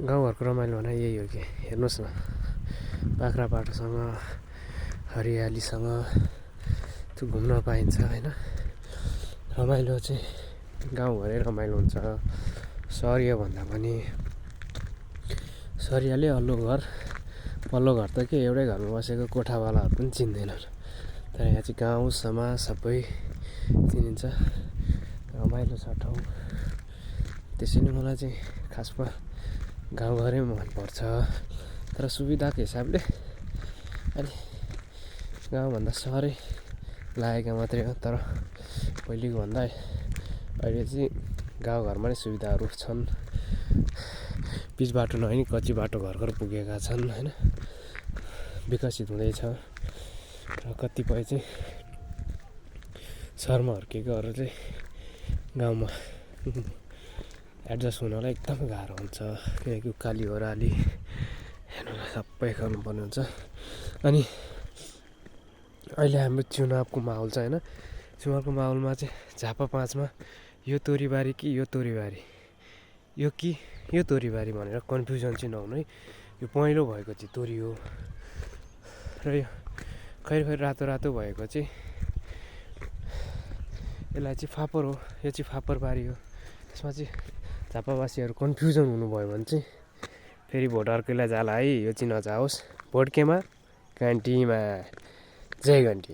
गाउँघरको रमाइलो भने यही हो कि हेर्नुहोस् न, बाख्रा बाटोसँग हरियालीसँग त्यो घुम्न पाइन्छ होइन। रमाइलो चाहिँ गाउँघरै रमाइलो हुन्छ। सहरिया भन्दा पनि सहरियाले अल्लो घर पल्लो घर त के एउटै घरमा बसेको कोठावालाहरू पनि चिन्दैनन्। तर यहाँ चाहिँ गाउँ समाज सबै चिनिन्छ। रमाइलो छ ठाउँ। त्यसैले मलाई चाहिँ खासमा गाउँघरै मनपर्छ। तर सुविधाको हिसाबले अलि गाउँभन्दा सहरै लागेको मात्रै हो। तर पहिलेको भन्दा अहिले चाहिँ गाउँघरमा नै सुविधाहरू छन्। पिच बाटो नभए नि कच्ची बाटो घर घर पुगेका छन् होइन। विकसित हुँदैछ। र कतिपय चाहिँ सहरमा हुर्केकोहरू चाहिँ गाउँमा एडजस्ट हुनलाई एकदमै गाह्रो हुन्छ। किनकि उकाली ओह्राली हेर्नुलाई सबै गर्नुपर्ने हुन्छ। अनि अहिले हाम्रो चुनावको माहौल छ होइन। चुनावको माहौलमा चाहिँ झापा 5मा यो तोरीबारी कि यो तोरीबारी, यो कि यो तोरीबारी भनेर कन्फ्युजन चाहिँ नहुनु है। यो पहेँलो भएको चाहिँ तोरी हो र यो खैर रातो रातो भएको चाहिँ यसलाई चाहिँ फापर हो, यो चाहिँ फापरबारी हो। त्यसमा चाहिँ झापावासीहरू कन्फ्युजन हुनुभयो भने चाहिँ फेरि भोट अर्कैलाई जाला है। यो चाहिँ नजाओस्। भोट केमा? घन्टीमा। जय घन्टी।